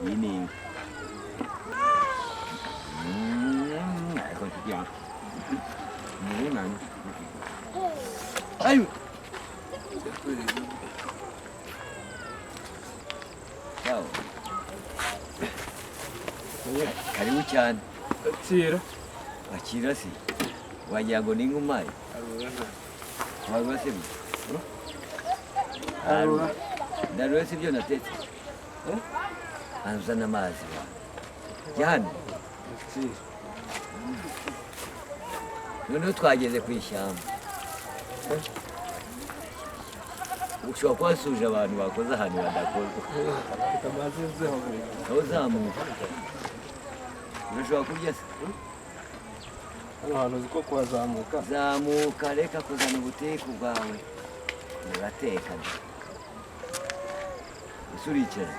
Iyi ni inka. Ariko nshuti yanjye, murunani. Ayo. Ciao. Karibu cyane. Akira. Akira se? Wagira ngo ni inkumayi. Arura nta. Warura se? Arura. Ndarura se ibyo natetse? Banzana amazi wa. Jya hano. Akira. Noneho twageze ku ishyamba. Ushobora kuba wasuje abantu bakoze ahantu badakozwe. Reka mbanze nzeho. Aho uzamuka. Urashobora kurya se? Hano hantu uzi ko kuhazamuka. Zamuka, reka kuzana ubuteko bwawe. Urateka. Ese uricara?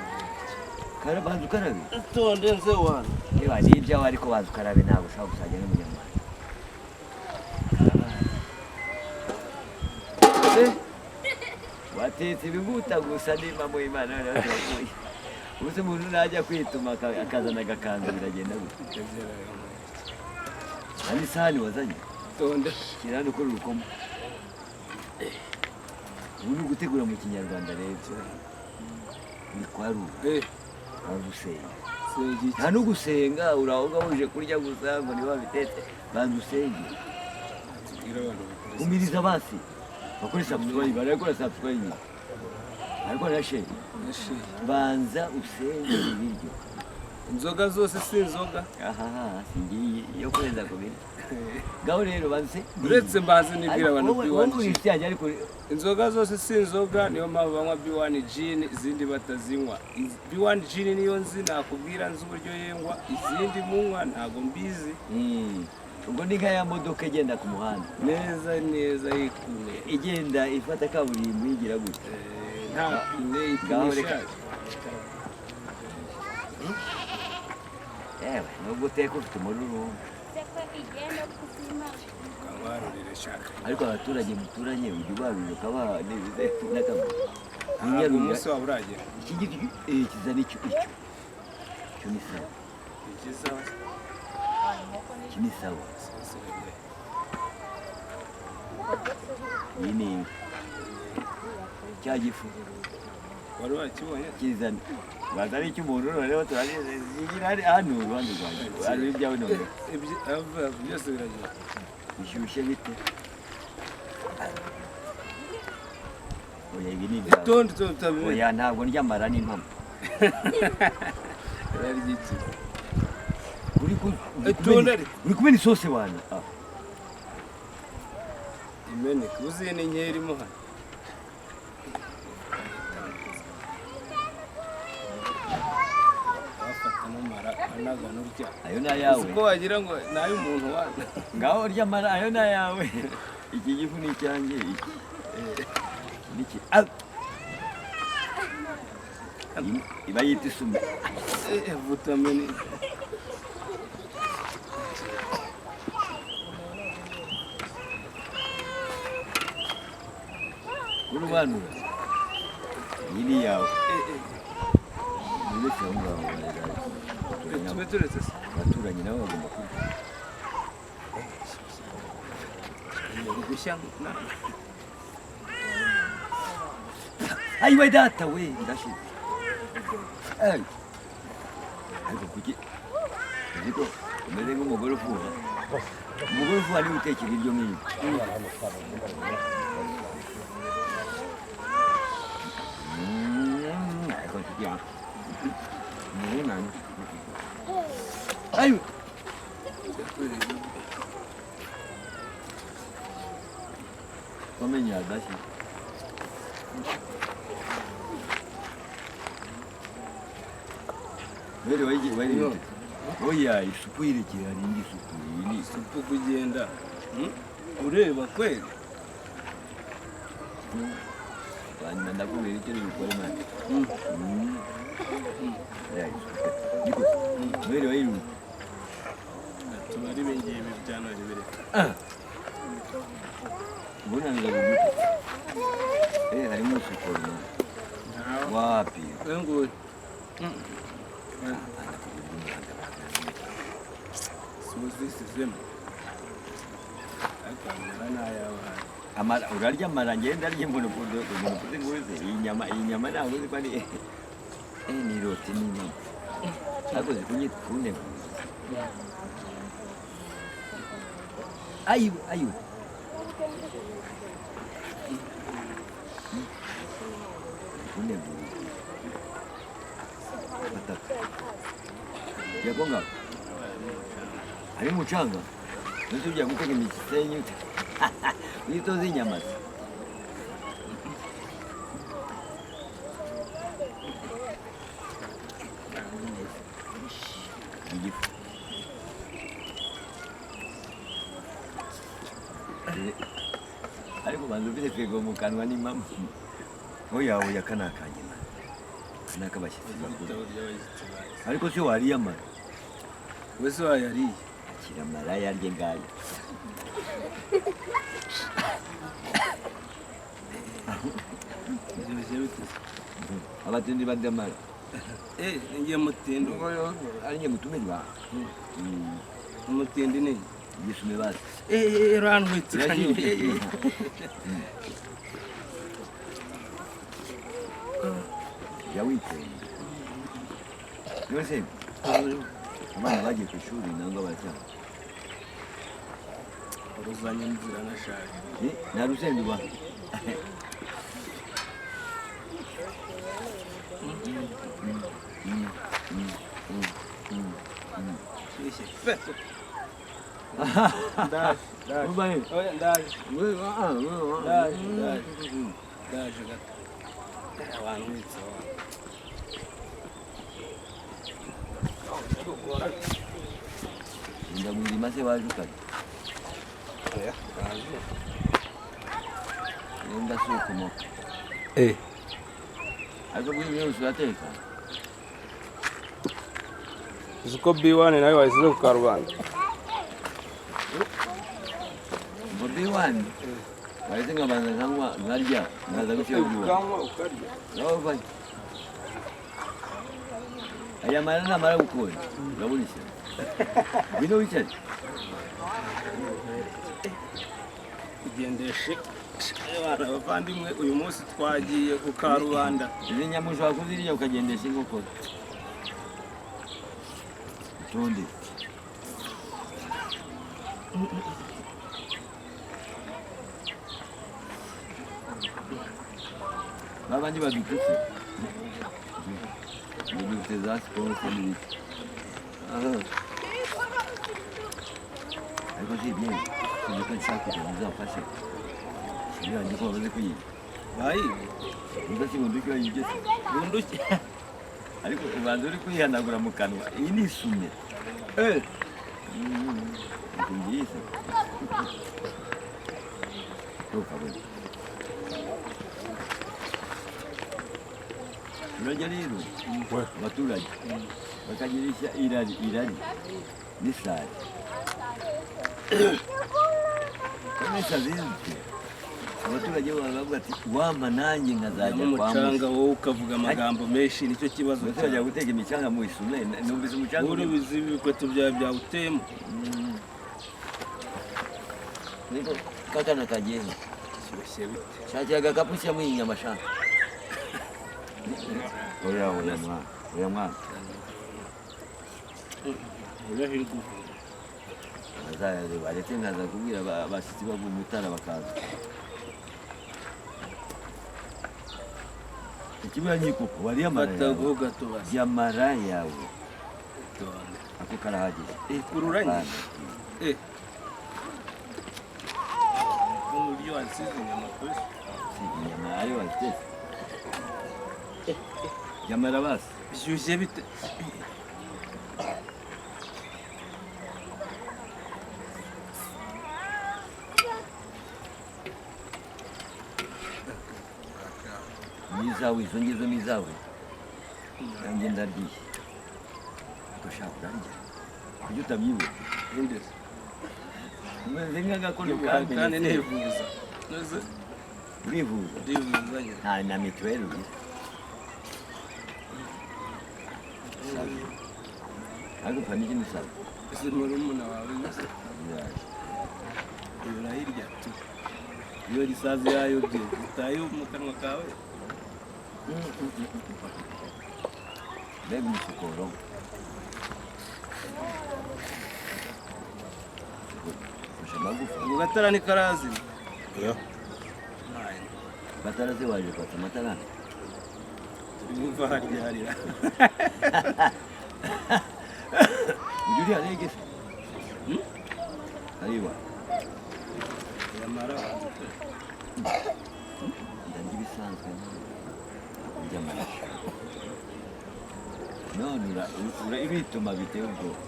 Banza ukarabe. Itonde nze wana. Niba ni ibyawe ariko banza ukarabe, ntabwo ushobora gusangira n'umunyamwanda. Watetse ibiguta gusa nimba mu Imana noneho turakuye. Ubuse umuntu najya kwituma akazana agakanzu biragenda gute? Nta n'isahani wazanye? Itonde. Shyira hano ukora urukoma. Ubu ni ugutegura mu kinyarwanda rero. Ni kwarura, banza usenge. Sengiki. Nta no gusenga, uraho ngaho uje kurya gusa ngo niba babitetse, banza usenge. Tubwire abantu bakore. Umiriza basi. Bakore subscribe, barakora subscribe. Ariko na share. Share. Banza usenge ibiryo. Inzoga zose si inzoga. Ahaha, singiye yo kurenza ku biryo. Ngaho rero banze. Uretse mbanze nibwira abantu wowe B1 uri gin. inshuti yanjye ariko Inzoga zose si inzoga, niyo mpamvu banywa B1 gin, izindi batazinywa. B1 gin niyo nzi nakubwira, nzi uburyo yengwa, izindi munywa ntago mbizi. Ubwo ni nka ya modoka igenda ku muhanda. Neza neza yikune. Igenda ifata kaburimbo yigira gutya. Nta pine, ipine Ngaho reka. ishaje. Yewe, nubwo uteka ufite umururumba. Kankwarurire shaka. Ariko abaturage muturanye ujya ubarurira ukabaha n'ibize n'akamaro. Ntabwo umunsi waba uragera. Iki giti kizana icyo icyo. Icyo ni sawa. Ikizaho. Iki ni sawa. Iyi ni inka. Cya gifu Wari wakibonye? kizana. Baza ari icy'umuntu noneho turabizi hano iruhande rwanjye. Hari ibyawe noneho. Byose biragera. Bishyushye bite? Oya, ibi ni ibyawe. Itonde tutabimenya. Oya, ntabwo ndya amara n'impamo. Urarya iki? Uri Itonde ariko. Uri kumena isose wana. Ah. Imeneka. Uziye ni nkeya irimo hano. Wafata n'amara anagana urya. Ayo ni ayawe. Uzi ko wagira ngo ni ay'umuntu wana. Ngaho urya amara, ayo ni ayawe. Iki gifu ni icyanjye iki. Niki. Ah. Iba yita isume. Vitamini. Urubanura. Iyi ni iyawe. Uretse aho ngaho. Tube turetse se. Abaturanyi nabo bagomba kurya. Gushya. Ayiwe data we, ndashize. Ay. Ariko kuki uzi ko umeze nk'umugore ufuha? Umugore ufuha niwe uteka ibiryo nk'ibi. Ariko nshuti yanjye, murunani. Ayiwe. Wamenye adashye. Mbere wari oya, isupu yerekeye, hari indi supu, iyi ni isupu. Isupu kugenda. Ureba kweli. Hanyuma ndakubwira icyo uri bukore mani. Ya isupu. Niko. Mbere wayiruka. Tubari ibingibi bya none bireka. Ubona biga. Harimo isupu. Wapi? Uyu nguyu. Abana ku buryo umwanda bakazita. Suzisizemo ariko amara ni ay'abana. Amara urarya amara, ngenda arya umuntu umuntu ukuze nguze iyi nyama ntabwo uzi ko ari ni roti n'inyama ariko zikunyita kunteguza. Ayiwe, ayiwe, kunteguza batatu yakonga ari umucanga ndetse ujya gutega imisenyi uyitoza inyama se. Igifu. Ariko banza ufite firigo mu kanwa ni mama. Oya, oya, aka ni akanjye man. Aka ni ak'abashyitsi bakuru. Ibitabo by'abashyitsi bazi. Ariko se wariye amara? Wese wayariye. Akira amara yarye ngaya. Biryoshye bite? Abatindi barya amara. Ngiye mutindi. Ari njye mutumirwa. Umutindi ni Igisume basi. Rantwitse. Irashyushye. Jya witonda. None se abana bagiye ku ishuri nangwa baracyari? Uruzanye inzira nashaje. Nta rusenda ubaha. Shyushye pe. Ndaje, ndaje. Ubahe. Oya, ndaje. Ndaje, ndaje. Ndaje gato. Wantwitse wa. Ndagurima se waje ukarya. Oya, ndaje. Wenda si ukomoka. Ariko kuri byose urateka. Uzi ko B1 nawe wayisize ku karubanda. Ngo B1 wahise nkabanza nkanywa nkarya nkaza gushyira B1. Ukanywa ukarya. Nawe vayo. Aya mara namara gukonja urabona ishyano. Ngwino wicare. Kugendeshe abana bavandimwe, uyu munsi twagiye ku karubanda. Izi nyama ushobora kuzirya ukagendesha inkokora. Utundi. Babandi badututse. Ngo dufite za siporo n'ibiki. Aha. Ariko si bien, sinzi ko nshaka kugira ngo uzamfashe. Shiri yanjye ko bamaze kuyiga. Bayibe. Niba si bunduki wayibye se. Bunduki. Ariko ubanza uri kwihanagura mu kanwa. Iyi ni isume. Ngiyi se. Ntukabone. Urajya rero abaturage bakagira irari irari n'isari. Komesa zizwi. Abaturage bo baravuga ati wampa nanjye nkazajya kwa Umucanga Musa. wowe ukavuga amagambo menshi, nicyo kibazo. Mbese bajya guteka imicanga mu isume, numvise umucanga Uri bizi ibikweto byawe byawuteyemo. Niko kakana kagiye. Shyushye bite? Shakira agakapu ushyiramo iyi nyama shaka. Oya, oya mwana, oya mwana. Urahirwa. Bazareba ndetse nkaza kubwira abashyitsi bavuye Mutara bakaza. Ikiburanyi koko wariye amara Fata yawe. ho gato basi. Rya amara yawe. Tonde. Ako karahagije. Kururanye. Apana. Mu buryo wasize inyama kuri. Si inyama ariyo wazitetse. Rya amara basi. Bishyushye bite? N'izawe izo ngizo ni izawe. Nanjye ndaryiye. Ariko shaka urarya. Kuki utabyibuha? Inde se? Umeze nk'agakono Kandi kamenetse. nivuza. Nose Urivuza? ndivuza nyine. Nta na mituweli ugira. Ariko upfa n'ikindi sawa. Ese murumuna wawe gusa? Urayirya tu. Iyo risazi yayobye itaye mu kanwa kawe. Mbega umusokoro! Ufashe amagufa. Ubwo gatara nikarazima. Oya. Amatara se waje kwatsa amatara? Turi haryarira. Ujya uriya rege se? Ariwa. Yamara. Ndarya ibisanzwe, ntabwo ndya amaraso. None ibituma biteye ubwoba.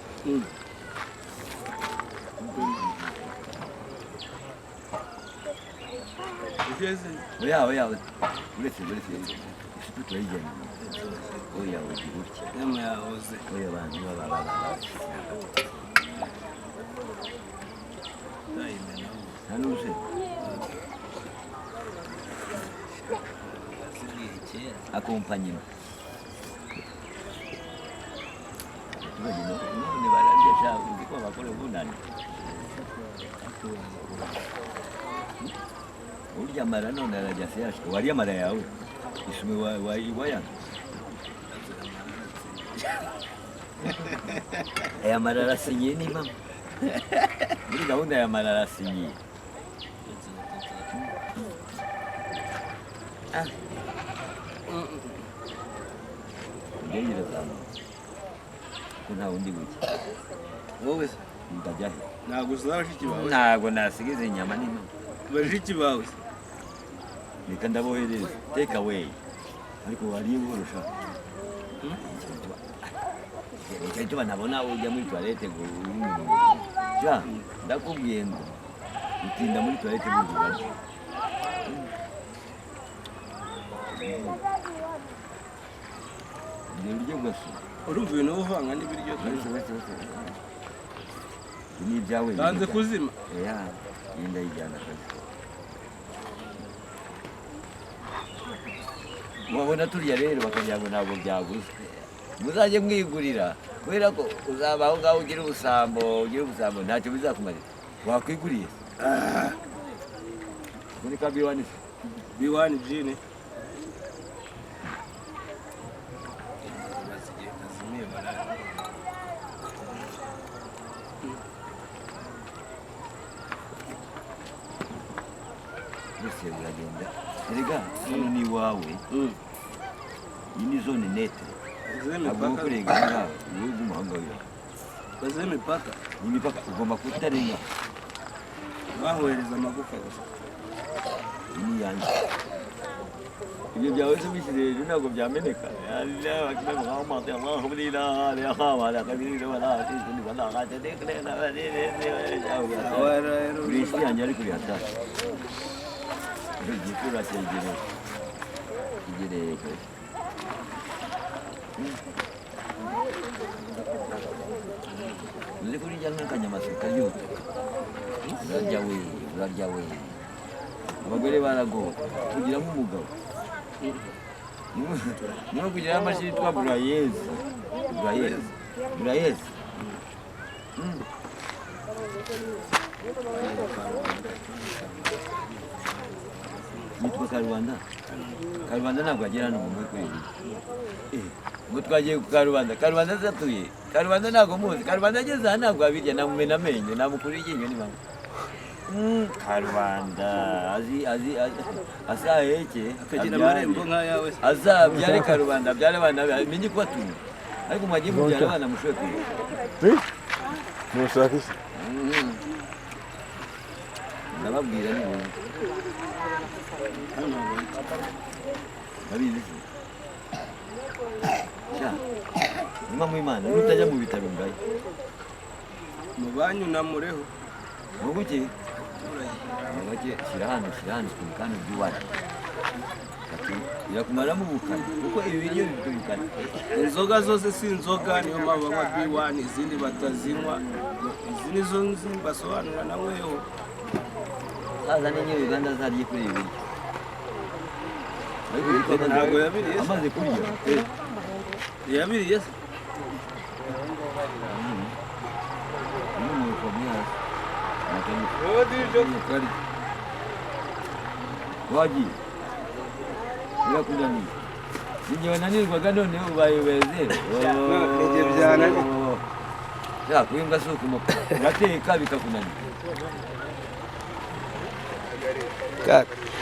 Ugeze. Oya, oya, uretse isupu turayijyana inyuma. Oya, ugira utya. Nyama yahoze. Oya, abantu baba baba Ndayimena. Nta n'ubuse. Ziriye kera. Accompagnement. Abaturage none bararya sha, uzi ko bakora ubunani. Urya amara none arajya seyashika. Warya amara yawe isume wayanga. Aya mara arasinyiye ni mama muri gahunda ya mara arasinyiye. Ah. Indege irazamuka ko nta wundi buke. Wowe se? Ndajya he? Ntabwo uzi bashiki bawe? Ntabwo nasigize inyama ni mama. Bashiki bawe se? Reka ndabohereza take away, ariko wariye buhoro sha. Nicyo gituma ntabona ujya muri toilette ngo sha, ndakubwiye ngo utinda muri toilette ngo urarya. Ibyo biryo gusa. Urumva ibintu uvanga n'ibiryo. Uretse, uretse, uretse. Ibi ni ibyawe. Banze kuzima. Oya, iyi ndayijyana akazi. Wabona turya rero bakagira ngo ntabwo byaguzwe. Muzajye mwigurira, kubera ko uzaba aho ngaho ugira ubusambo, ugira ubusambo, ntacyo bizakumarira. Wakwiguriye? Ubu ni ka B1 se? B1 gin. Maze igihe kazimiye barara. Byose biragenda. Erega hano ni iwawe, iyi ni zone neutre. Bazihe Ntabwo imipaka. kurenga aha ngaha, wowe uguma aho ngaho iwawe. Bazihe imipaka. Ni imipaka ugomba kutarenga. Bahohereza amagufa gusa. Iyi ni iyanjye. Ibyo byawe se ubishyize hejuru ntabwo byameneka? Uri inshuti yanjye, ariko uri hatari. Igifu uracyegereye, cyegereye kure. Uzi ko urya nk'akanyamasyo karyoha. Urarya we, urarya we! Abagore baragowe kugira nk'umugabo. Niba kugira amashini yitwa broyeuse, broyeuse, broyeuse. Yitwa Karubanda. Karubanda ntabwo agera hano mu muri kuri ibi. Ngo twagiye ku Karubanda. Karubanda zatuye Karubanda ntabwo muzi. Karubanda ageze aha ntabwo abirya, namumena amenyo, namukura iryinyo ni mama. Karubanda azi azi azi- azaheke Akagira abyare. Amarembo nk'ayawe se? Azabyare Karubanda, abyare abana be, amenye kubatunga. Ariko mwagiye mubyara abana mushoboye kurera. Ntushaka iki? Ndababwira ni wowe. Hano habaye. Ndabizi se sha, nyuma mu Imana nutajya mu bitaro ngayo. Mu banyu namureho. Wowe iki Wowe shyira hano, shyira hano ukuntu kandi ubyubahe. Ati irakumaramo ubukana kuko ibi biryo bifite ubukana. Inzoga zose si inzoga, niyo mpamvu banywa B1 izindi batazinywa. Izi nizo nzi basobanura naweho. Zaza n'inyo Uganda zarye kuri ibi biryo. Ariko uzi ko Ntabwo yabiriye se? Amaze kurya. Yabiriye se? Wagiye birakunaniye, ninjye wananirwaga, none ubaye weze. Ninjye byananiye. Kuba imbwa si ukumoka, urateka bikakunanira. Kaka.